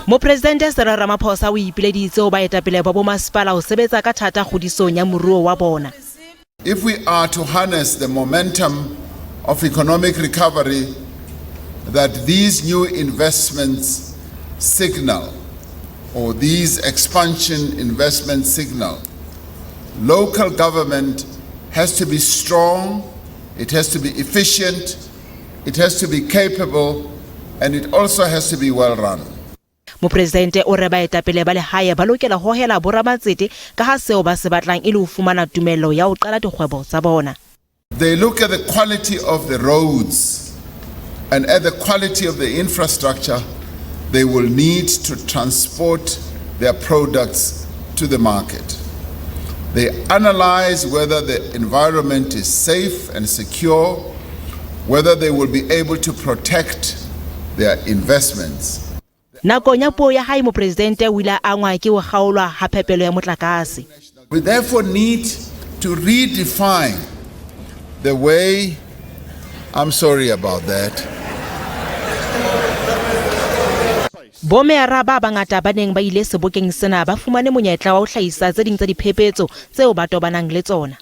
Mopresidente Cyril Ramaphosa o ipileditse ho baetapele ba bomasepala ho sebetsa ka thata kgodisong ya moruo wa bona. If we are to harness the momentum of economic recovery that these new investments signal, or these expansion investments signal, local government has to be strong, it has to be efficient, it has to be capable, and it also has to be well run. Mopresidente o re baetapele ba lehae ba lokela ho hohela boramatsete ka ha seo ba se batlang e le ho fumana tumello ya ho qala dikgwebo tsa bona. They look at the quality of the roads and at the quality of the infrastructure they will need to transport their products to the market. They analyze whether the environment is safe and secure, whether they will be able to protect their investments. Nakong ya puo ya hae mopresidente o ile a angwa ke ho kgaolwa ha phepelo ya motlakase. We therefore need to redefine the way. I'm sorry about that. Bomeyara ba bangata ba neng ba ile sebokeng sena ba fumane monyetla wa ho hlahisa tse ding tsa diphephetso tseo ba tobanang le tsona.